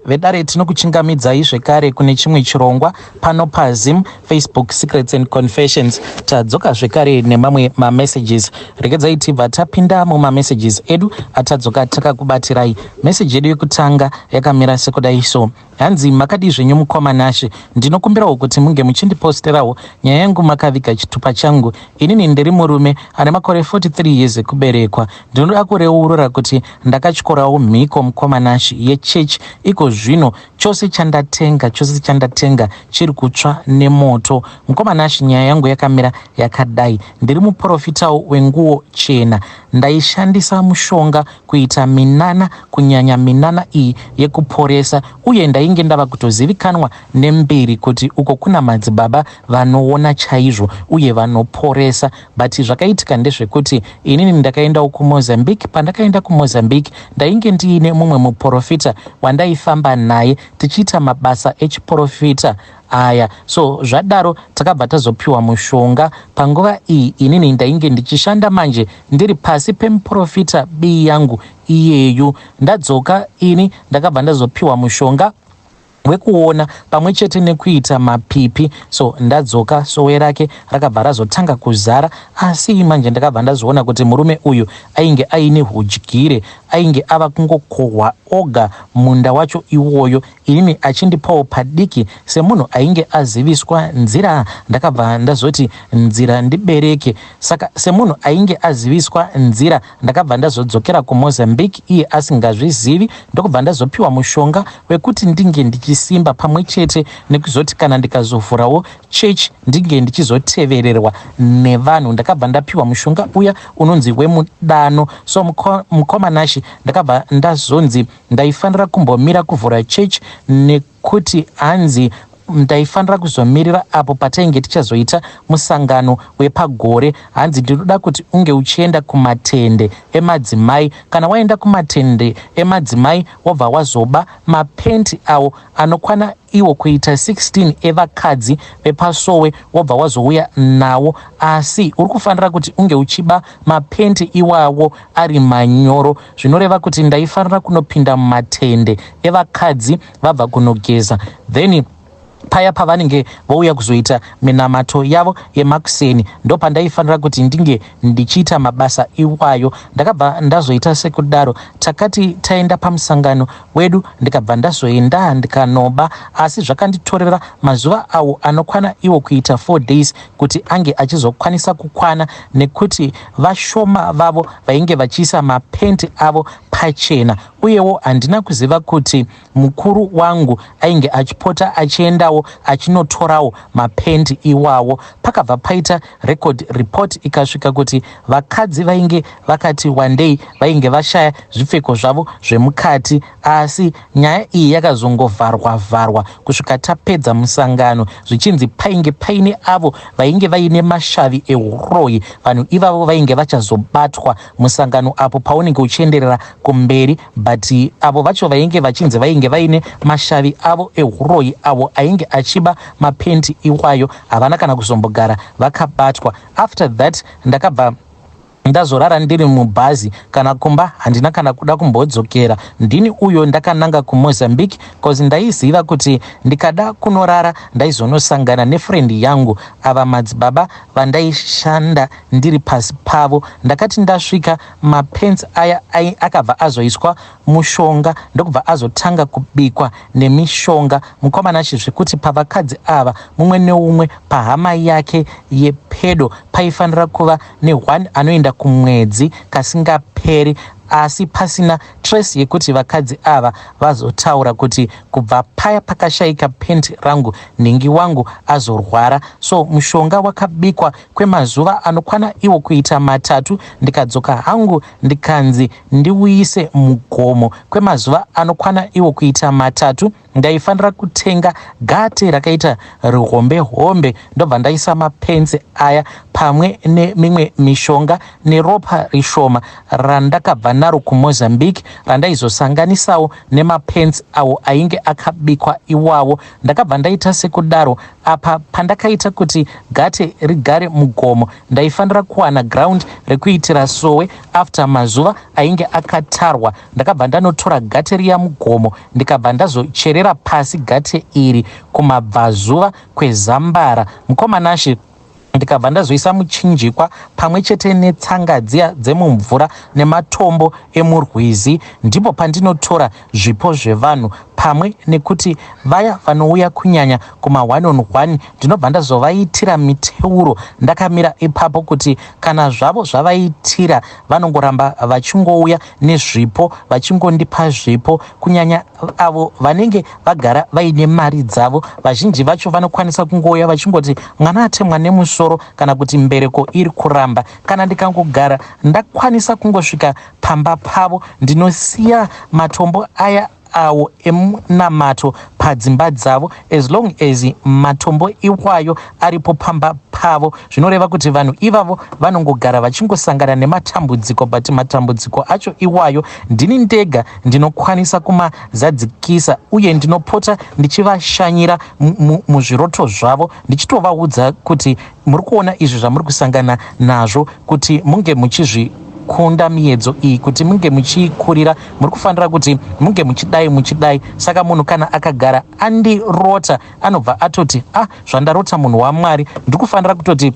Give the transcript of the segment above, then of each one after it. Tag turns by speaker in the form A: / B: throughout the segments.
A: Vedare, tinokuchingamidzai zvekare kune chimwe chirongwa pano paZim Facebook Secrets and Confessions. Tadzoka zvekare nemamwe mamessages. Regedzai tibva tapinda mumamessages edu atadzoka takakubatirai. Meseji yedu yekutanga yakamira sekudai so. Hanzi, makadii zvenyu mukoma Nashe? Ndinokumbirawo kuti munge muchindiposterawo nyaya yangu makaviga chitupa changu. Inini ndiri murume ane makore 43 years ekuberekwa. Ndinoda kureurura kuti ndakatyorawo mhiko mukoma Nashe yechechi. Iko zvino chose chandatenga, chose chandatenga chiri kutsva nemoto. Mukoma Nashe, nyaya yangu yakamira yakadai. Ndiri muprofitawo wenguo chena. Ndaishandisa mushonga kuita minana, kunyanya minana iyi yekuporesa, uye ndainge ndava kutozivikanwa nembiri kuti uko kuna madzibaba vanoona chaizvo uye vanoporesa. But zvakaitika ndezvekuti inini ndakaendawo kuMozambique. Pandakaenda kuMozambique, ndainge ndiine mumwe muprofita wandaifamba naye tichiita mabasa echiprofita aya. So zvadaro takabva tazopiwa mushonga. Panguva iyi inini ndainge ndichishanda manje ndiri pasi pemuprofita bii yangu iyeyu. Ndadzoka ini ndakabva ndazopiwa mushonga wekuona pamwe chete nekuita mapipi. So ndadzoka, sowe rake rakabva razotanga kuzara. Asi manje ndakabva ndazoona kuti murume uyu ainge aine hudyire, ainge ava kungokohwa oga munda wacho iwoyo, inini achindipawo padiki. Semunhu ainge aziviswa nzira, ndakabva ndazoti nzira ndibereke. Saka semunhu ainge aziviswa nzira, ndakabva ndazodzokera kuMozambique iye asingazvizivi, ndokubva ndazopiwa mushonga wekuti ndinge ndichisimba pamwe chete nekuzoti kana ndikazovhurawo chechi ndinge ndichizotevererwa nevanhu. Ndakabva ndapiwa mushonga uya unonzi wemudano. So mukoma Nashe, ndakabva ndazonzi ndaifanira kumbomira kuvhura chechi nekuti hanzi ndaifanira kuzomirira apo patainge tichazoita musangano wepagore. Hanzi ndinoda kuti unge uchienda kumatende emadzimai. Kana waenda kumatende emadzimai, wobva wazoba mapenti awo anokwana iwo kuita 16 evakadzi vepasowe, wobva wazouya nawo. Asi uri kufanira kuti unge uchiba mapenti iwawo ari manyoro. Zvinoreva kuti ndaifanira kunopinda mumatende evakadzi vabva kunogeza, then paya pavanenge vouya kuzoita minamato yavo yemakuseni, ndopandaifanira kuti ndinge ndichiita mabasa iwayo. Ndakabva ndazoita sekudaro. Takati taenda pamusangano wedu, ndikabva ndazoenda ndikanoba. Asi zvakanditorera mazuva awo anokwana iwo kuita 4 days kuti ange achizokwanisa kukwana, nekuti vashoma vavo vainge vachiisa mapenti avo pachena. Uyewo handina kuziva kuti mukuru wangu ainge achipota achiendawo achinotorawo mapenti iwawo. Pakabva paita record report ikasvika kuti vakadzi vainge vakati wandei vainge vashaya zvipfeko zvavo zvemukati. Asi nyaya iyi yakazongovharwa vharwa kusvika tapedza musangano, zvichinzi painge paine avo vainge vaine mashavi euroyi. Vanhu ivavo vainge vachazobatwa musangano apo paunenge uchienderera kumberi, but avo vacho vainge vachinzi vainge vaine mashavi avo euroyi, avo ainge achiba mapenti iwayo, havana kana kuzombogara vakabatwa. After that ndakabva ndazorara ndiri mubhazi. Kana kumba handina kana kuda kumbodzokera. Ndini uyo ndakananga kuMozambique, cause ndaiziva kuti ndikada kunorara ndaizonosangana nefriend yangu, ava madzibaba vandaishanda ndiri pasi pavo. Ndakati ndasvika, mapants aya akabva azoiswa mushonga, ndokubva azotanga kubikwa nemishonga, mukoma Nashe, zvekuti pavakadzi ava mumwe neumwe pahama yake yepedo paifanira kuva ne1 anoenda kumwedzi kasingaperi, asi pasina trace yekuti vakadzi ava vazotaura kuti kubva paya pakashayika penti rangu nhingi wangu azorwara. So mushonga wakabikwa kwemazuva anokwana iwo kuita 3. Ndikadzoka hangu, ndikanzi ndiuyise mugomo. Kwemazuva anokwana iwo kuita 3 ndaifanira kutenga gate rakaita rihombe hombe, ndobva ndaisa mapenzi aya pamwe nemimwe mishonga neropa rishoma randakabva naro kuMozambique, randaizosanganisawo nemapenzi awo ainge akabikwa iwawo. Ndakabva ndaita sekudaro. Apa pandakaita kuti gate rigare mugomo ndaifanira kuwana ground rekuitira sowe after mazuva ainge akatarwa. Ndakabva ndanotora gate riya mugomo ndikabva ndazocherera pasi gate iri kumabvazuva kwezambara. Mukoma Nashe, ndikabva ndazoisa muchinjikwa pamwe chete netsanga dziya dzemumvura nematombo emurwizi. Ndipo pandinotora zvipo zvevanhu pamwe nekuti vaya vanouya kunyanya kuma one on one ndinobva ndazovaitira miteuro ndakamira ipapo kuti kana zvavo zvavaitira vanongoramba vachingouya nezvipo vachingondipa zvipo kunyanya avo vanenge vagara vaine mari dzavo. Vazhinji vacho vanokwanisa kungouya vachingoti mwana atemwa nemusoro kana kuti mbereko iri kuramba. Kana ndikangogara ndakwanisa kungosvika pamba pavo ndinosiya matombo aya awo emunamato padzimba dzavo. As long as matombo iwayo aripo pamba pavo, zvinoreva kuti vanhu ivavo vanongogara vachingosangana nematambudziko, but matambudziko acho iwayo ndini ndega ndinokwanisa kumazadzikisa, uye ndinopota ndichivashanyira muzviroto zvavo ndichitovaudza kuti muri kuona izvi zvamuri kusangana nazvo, kuti munge muchizvikunda miedzo iyi, kuti munge muchiikurira, muri kufanira kuti munge muchidai muchidai. Saka munhu kana akagara andirota anobva atoti, "Ah, zvandarota munhu waMwari, ndiri kufanira kutoti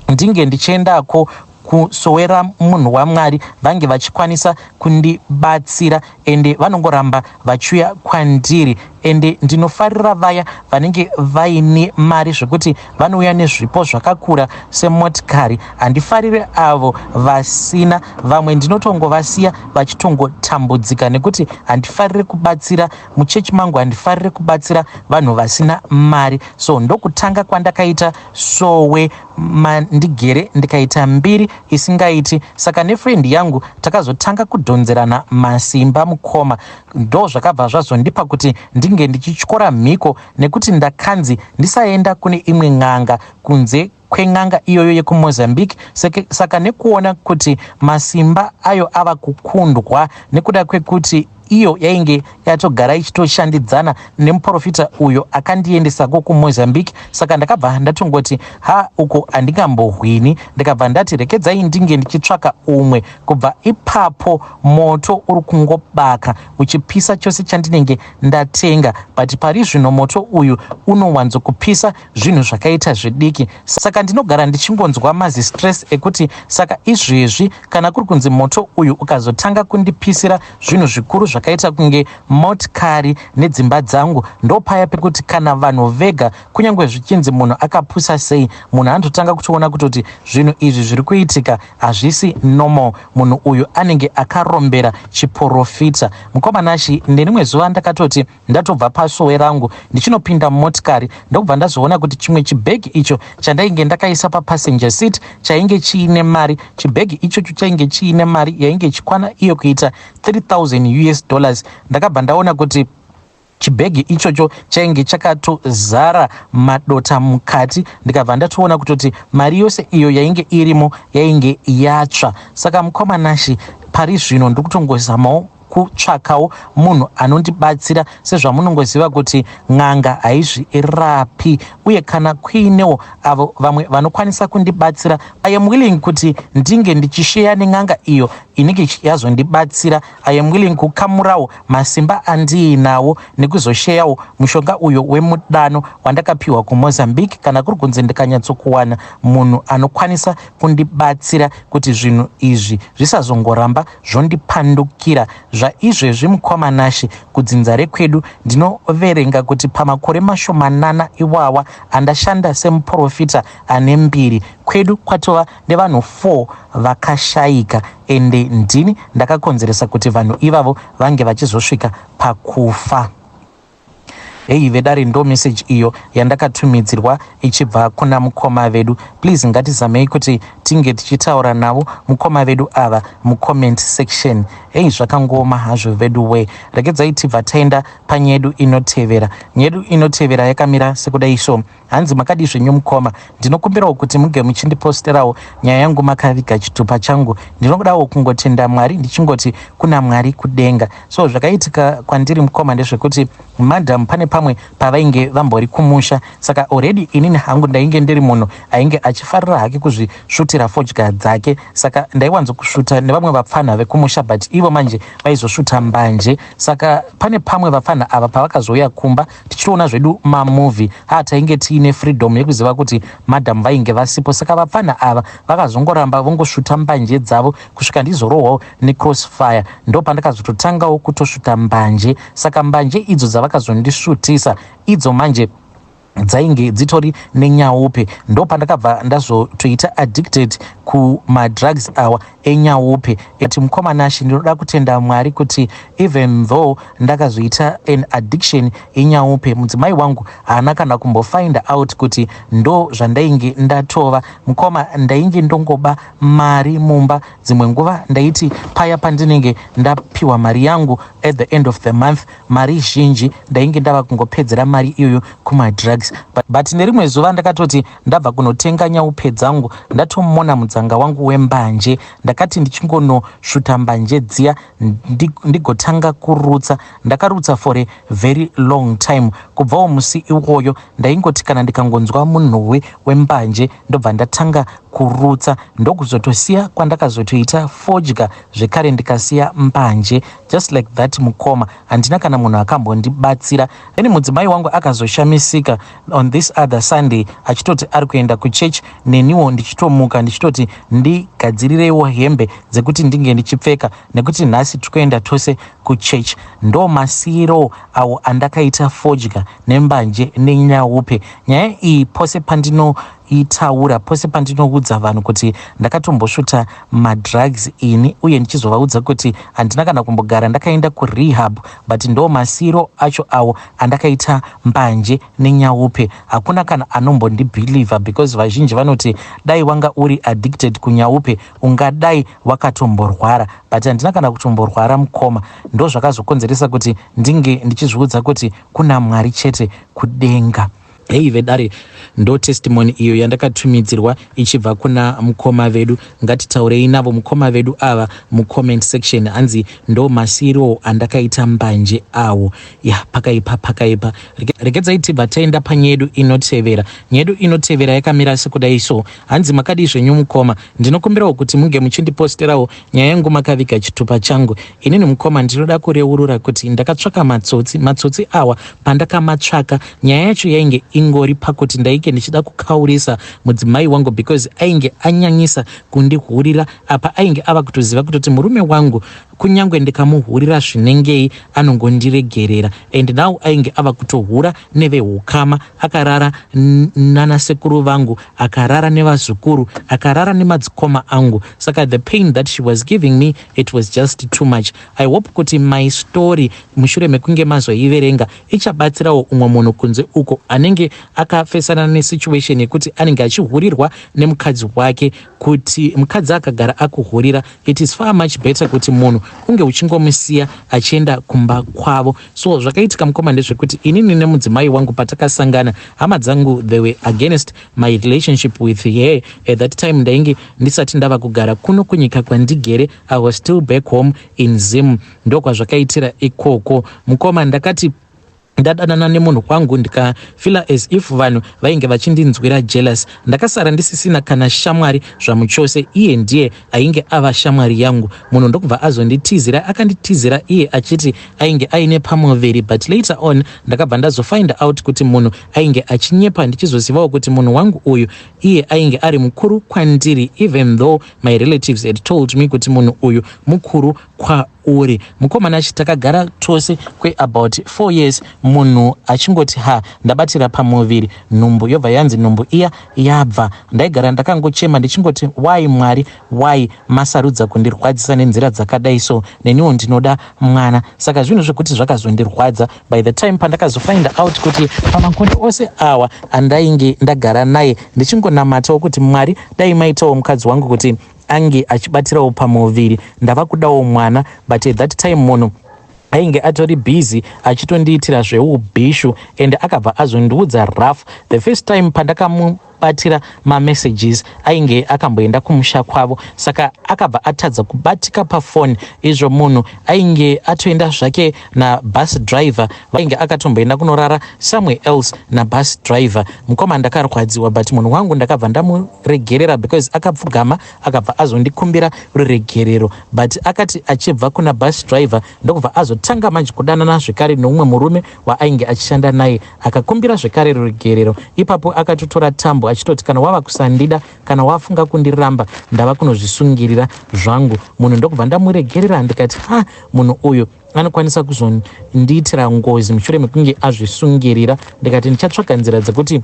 A: ndinge ndichiendako kusowera munhu waMwari vange vachikwanisa kundibatsira." Ende vanongoramba vachiuya kwandiri. Ende ndinofarira vaya vanenge vaine mari zvekuti vanouya nezvipo zvakakura semotikari. Handifariri avo vasina. Vamwe ndinotongovasiya vachitongotambudzika nekuti handifariri kubatsira muchechi mangu, handifariri kubatsira vanhu vasina mari. So ndokutanga kwandakaita sowe mandigere ndikaita mbiri isingaiti. Saka nefriend yangu takazotanga kudhonzerana masimba, mukoma. Ndo zvakabva zvazondipa kuti ndinge ndichityora mhiko, nekuti ndakanzi ndisaenda kune imwe n'anga kunze kwen'anga iyoyo yekuMozambique. Saka nekuona kuti masimba ayo ava kukundwa nekuda kwekuti iyo yainge yatogara ichitoshandidzana nemuprofita uyo akandiendesako kuMozambique, saka ndakabva ndatongoti, "Ha, uko handingambohwini." Ndikabva ndati, "Rekedzai ndinge ndichitsvaka umwe." Kubva ipapo moto uri kungobaka uchipisa chose chandinenge ndatenga, but pari zvino moto uyu unowanzokupisa zvinhu zvakaita zvidiki. Saka ndinogara ndichingonzwa mazistress ekuti saka izvezvi kana kuri kunzi moto uyu ukazotanga kundipisira zvinhu zvikuru zvakaita kunge motikari nedzimba dzangu, ndopaya pekuti kana vanhu vega, kunyange zvichinzi munhu akapusa sei, munhu anototanga kutoona kutoti zvinhu izvi zviri kuitika hazvisi normal, munhu uyu anenge akarombera chiprofita. Mukoma Nashe, nerimwe zuva ndakatoti ndatobva pasowe rangu ndichinopinda mumotikari, ndokubva ndazoona kuti chimwe chibhegi icho chandainge ndakaisa papassenger seat chainge chiine mari. Chibhegi ichocho chainge chiine mari yainge ichikwana iyo kuita 3000 US dollars. Ndakabva ndaona kuti chibhegi ichocho chainge chakatozara madota mukati. Ndikabva ndatoona kutoti mari yose iyo yainge irimo yainge yatsva. Saka mukoma Nashe, pari zvino ndiri kutongozamawo kutsvakawo munhu anondibatsira. Sezvamunongoziva kuti n'anga haizvirapi, uye kana kuinewo avo vamwe vanokwanisa kundibatsira, I am willing kuti ndinge ndichisheya nen'anga iyo inenge yazondibatsira. I am willing kukamurawo masimba andiinawo nekuzosheyawo mushonga uyo wemudano wandakapiwa kuMozambique, kana kuri kunzi ndikanyatsokuwana munhu anokwanisa kundibatsira kuti zvinhu izvi zvisazongoramba zvondipandukira. Zvaizvezvi, mukoma Nashe, kudzinza rekwedu ndinoverenga kuti pamakore mashomanana iwawa andashanda semuprofita ane mbiri, kwedu kwatova nevanhu 4 vakashayika, ende ndini ndakakonzeresa kuti vanhu ivavo vange vachizosvika pakufa. Hei vedare, ndo meseji iyo yandakatumidzirwa ichibva kuna mukoma vedu. Please, ngatizamei kuti tinge tichitaura navo mukoma vedu ava mucomment section. Hei, zvakangooma hazvo vedu we. Regedzai tibva taenda panyedu inotevera. Nyedu inotevera yakamira sekudai so. Hanzi, "Makadi zvenyu mukoma? Ndinokumbirawo kuti muge muchindiposterawo nyaya yangu makaviga chitupa changu. Ndinodawo kungotenda Mwari, ndichingoti kuna Mwari kudenga." So zvakaitika kwandiri mukoma ndezvekuti madam pane pamwe pavainge vambori kumusha. Saka already inini hangu ndainge ndiri munhu ainge achifarira hake kuzvisvutira fodya dzake. Saka ndaiwanzokusvuta nevamwe vapfanha vekumusha, but ivo manje vaizosvuta mbanje. Saka pane pamwe vapfanha ava pavakazouya kumba tichitoona zvedu mamovie, ha, tainge tiine freedom yekuziva kuti madam vainge vasipo. Saka vapfanha ava vakazongoramba vongosvuta mbanje dzavo kusvika ndizorohwawo necrossfire. Ndo pandakazototangawo kutosvuta mbanje. Saka mbanje idzo dzavakazondisvutisa idzo manje dzainge dzitori nenyaupe. Ndo pandakabva ndazotoita addicted kumadrugs awa enyaupe. Ati, "Mukoma Nashi, ndinoda kutenda Mwari kuti even though ndakazoita an addiction yenyaupe, mudzimai wangu haana kana kumbofind out kuti ndo zvandainge ndatova. Mukoma, ndainge ndongoba mari mumba. Dzimwe nguva ndaiti paya pandinenge ndapiwa mari yangu at the end of the month, mari zhinji ndainge ndava kungopedzera mari iyoyo kumadrugs. But nerimwe zuva ndakatoti ndabva kunotenga nyaupe dzangu, ndatomona mudzanga wangu wembanje. Ndakati ndichingonosvuta mbanje dziya, ndigotanga kurutsa. Ndakarutsa for a very long time. Kubvawo musi iwoyo ndaingoti kana ndikangonzwa munhuwi wembanje, ndobva ndatanga kurutsa. Ndokuzotosiya kwandakazotoita fodya zvekare, ndikasiya mbanje just like that. Mukoma, handina kana munhu akambondibatsira." Then mudzimai wangu akazoshamisika on this other Sunday achitoti ari kuenda kuchechi, neniwo ndichitomuka ndichitoti ndigadzirireiwo hembe dzekuti ndinge ndichipfeka nekuti nhasi tiri kuenda tose kuchechi. Ndo masiyiro awo andakaita fodya nembanje nenyaupe. Nyaya iyi, pose pandinoitaura, pose pandinoudza vanhu kuti ndakatombosvuta madrugs ini, uye ndichizovaudza kuti handina kana kumbogara ndakaenda kurehab, but ndo masiyiro acho awo andakaita mbanje nenyaupe, hakuna kana anombondibhilivha, because vazhinji vanoti dai wanga uri addicted kunyaupe ungadai wakatomborwara, but handina kana kutomborwara mukoma. Ndo zvakazokonzeresa kuti ndinge ndichizviudza kuti kuna Mwari chete kudenga." Hei vedare, ndo testimony iyo yandakatumidzirwa ichibva kuna mukoma vedu. Ngatitaurei navo mukoma vedu ava mucomment section. Hanzi, "Ndo masiro andakaita mbanje awo." Ya, pakaipa, pakaipa. Regedzai tibva taenda panyedu inotevera. Nyedu inotevera yakamira sekudai so. Hanzi, "Makadi zvenyu mukoma? Ndinokumbirawo kuti munge muchindiposterawo nyaya yangu makaviga chitupa changu. Inini mukoma ndinoda kureurura kuti ndakatsvaka matsotsi. Matsotsi awa pandakamatsvaka, nyaya yacho yainge ingori pakuti ndainge ndichida kukaurisa mudzimai wangu because ainge anyanyisa kundihurira. Apa ainge ava kutoziva kutoti murume wangu kunyange ndikamuhurira zvinengei anongondiregerera, and now ainge ava kutohura neveukama. Akarara nanasekuru vangu, akarara nevazukuru, akarara nemadzikoma angu. Saka the pain that she was giving me, it was just too much. I hope kuti my story, mushure mekunge mazoiverenga, ichabatsirawo umwe munhu kunze uko anenge akafesana nesituation yekuti anenge achihurirwa nemukadzi wake, kuti mukadzi akagara akuhurira, it is far much better kuti munhu unge uchingomusiya achienda kumba kwavo. So zvakaitika mukoma ndezvekuti inini nemudzimai wangu patakasangana, hama dzangu, they were against my relationship with her. At that time ndainge ndisati ndava kugara kuno kunyika kwandigere. I was still back home in Zim. Ndokwazvakaitira ikoko mukoma. Ndakati ndadanana nemunhu kwangu, ndikafeela as if vanhu vainge vachindinzwira jealous. Ndakasara ndisisina kana shamwari zvamuchose. Iye ndiye ainge ava shamwari yangu. Munhu ndokubva azonditizira. Akanditizira iye achiti ainge aine pamuviri, but later on ndakabva ndazofind out kuti munhu ainge achinyepa, ndichizozivawo kuti munhu wangu uyu iye ainge ari mukuru kwandiri, even though my relatives had told me kuti munhu uyu mukuru. Kwauri mukomana achi takagara tose kweabout 4 years, munhu achingoti, "Ha, ndabatira pamuviri," nhumbu yobva yanzi nhumbu iya yabva. Ndaigara ndakangochema ndichingoti, "Why, Mwari? Why masarudza kundirwadzisa nenzira dzakadai?" So neniwo ndinoda mwana, saka zvinhu zvekuti zvakazondirwadza by the time pandakazofind out kuti pamakore ose awa andainge ndagara naye ndichingonamatawo kuti, "Mwari, dai maitawo mukadzi wangu kuti ange achibatirawo pamuviri, ndava kudawo mwana," but at that time munhu ainge atori busy achitondiitira zveubhishu. And akabva azondiudza rough the first time pandakamubatira mamessages, ainge akamboenda kumusha kwavo, saka akabva atadza kubatika pafoni. Izvo munhu ainge atoenda zvake nabus driver, vainge akatomboenda kunorara somewhere else nabus driver. Mukoma, ndakarwadziwa, but munhu wangu ndakabva ndamuregerera because akapfugama akabva azondikumbira ruregerero. But akati achibva kuna bus driver, ndokubva azotanga manje kudanana zvekare neumwe murume waainge achishanda naye, akakumbira zvekare ruregerero. Ipapo akatotora tambo achitoti, "Kana wava kusandida, kana wafunga kundiramba, ndava kunozvisungirira zvangu." Munhu ndokubva ndamuregerera, ndikati, "Ha, munhu uyu anokwanisa kuzondiitira ngozi mushure mekunge azvisungirira." Ndikati ndichatsvaga nzira dzekuti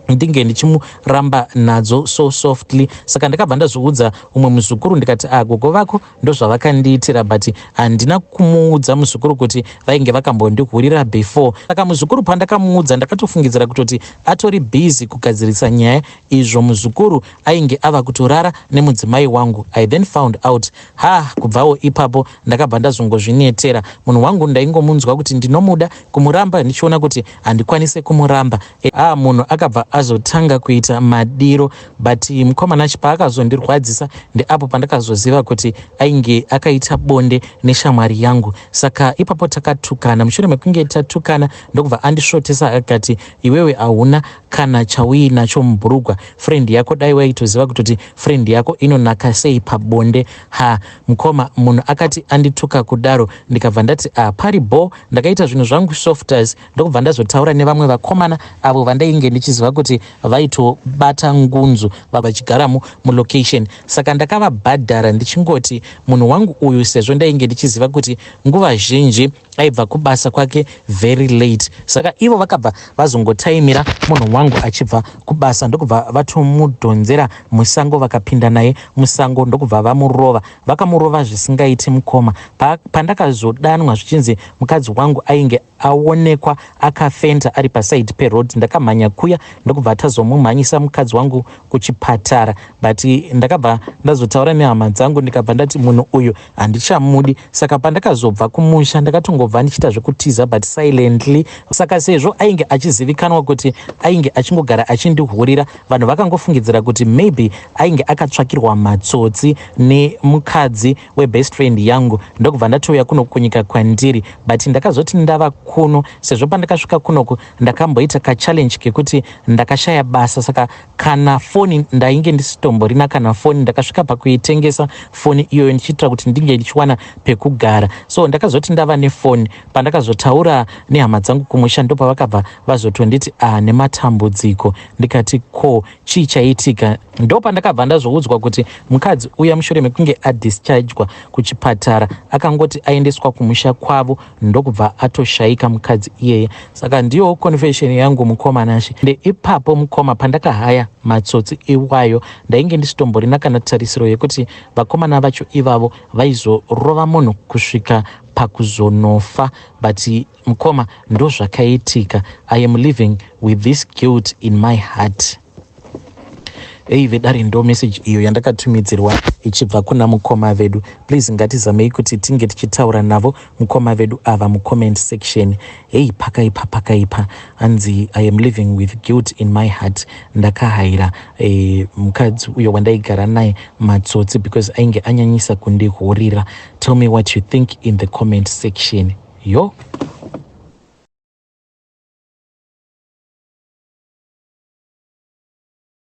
A: ndinge ndichimuramba nadzo so softly. Saka ndakabva ndazviudza umwe muzukuru, ndikati, "Agogo vako ndozvavakandiitira," but handina kumuudza muzukuru kuti vainge vakambondihurira before. Saka muzukuru pandakamuudza, ndakatofungidzira kutoti atori busy kugadzirisa nyaya, izvo muzukuru ainge ava kutorara nemudzimai wangu. I then found out. Ha, kubvawo ipapo ndakabva ndazongozvinetera. Munhu wangu ndaingomunzwa kuti ndinomuda, kumuramba ndichiona kuti handikwanise kumuramba. A, munhu akabva azotanga kuita madiro, but mukomana paakazondirwadzisa, ndeapo pandakazoziva kuti ainge akaita bonde neshamwari yangu. Saka ipapo takatukana. Mushure mekunge tatukana, ndokubva andisvotesa akati, "Iwewe hauna kana chauinacho mubhurugwa. Friend yako, dai waitoziva kutoti friend yako inonaka sei pabonde." Ha, mukoma, munhu akati andituka kudaro, ndikabva ndati, "Ah, pari bo." Ndakaita zvinhu zvangu softly, ndokubva ndazotaura nevamwe vakomana avo vandainge ndichiziva kuti vaitobata ngunzu vachigaramo mulocation. Saka ndakavabhadhara ndichingoti munhu wangu uyu, sezvo ndainge ndichiziva kuti nguva zhinji aibva kubasa kwake very late, saka ivo vakabva vazongotaimira munhu wangu achibva kubasa, ndokubva vatomudhonzera musango, vakapinda naye musango, ndokubva vamurova. Vakamurova zvisingaiti, mukoma. Pandakazodanwa zvichinzi mukadzi wangu ainge aonekwa akafenda ari paside peroad, ndakamhanya kuya, ndokubva tazomumhanyisa mukadzi wangu kuchipatara. But ndakabva ndazotaura nehama dzangu, ndikabva ndati munhu uyu handichamudi. Saka pandakazobva kumusha, ndakatongobva ndichiita zvekutiza, but silently. Saka sezvo ainge achizivikanwa kuti ainge achingogara achindihurira, vanhu vakangofungidzira kuti maybe ainge akatsvakirwa matsotsi nemukadzi webest friend yangu. Ndokubva ndatouya kuno kunyika kwandiri. But ndakazoti ndava kuno, sezvo pandakasvika kunoku ndakamboita kachallenge kekuti ndakashaya basa, saka kana foni ndainge ndisitomborina kana foni. Ndakasvika pakuitengesa foni iyoyo ndichiitira kuti ndinge ndichiwana pekugara. So ndakazoti ndava nefoni, pandakazotaura nehama dzangu kumusha, ndopavakabva vazotonditi, "Ah, nematambudziko." Ndikati, "Ko chii chaitika?" Ndo pandakabva ndazoudzwa kuti mukadzi uya, mushure mekunge adischargwa kuchipatara, akangoti aendeswa kumusha kwavo, ndokubva atoshayika mukadzi iyeye. Saka ndiyo confession yangu, mukoma Nashe. Ndeipapo, mukoma, pandakahaya matsotsi iwayo, ndainge ndisitomborina kana tarisiro yekuti vakomana vacho ivavo vaizorova munhu kusvika pakuzonofa, but mukoma, ndo zvakaitika. I am living with this guilt in my heart. Ei vedare, ndo message iyo yandakatumidzirwa ichibva kuna mukoma vedu. Please, ngatizamei kuti tinge tichitaura navo mukoma vedu ava mucomment section. Hei, pakaipa, pakaipa. Hanzi, "I am living with guilt in my heart. Ndakahayira mukadzi uyo wandaigara naye matsotsi because ainge anyanyisa kundihurira." Tell me what you think in the comment section. Yo.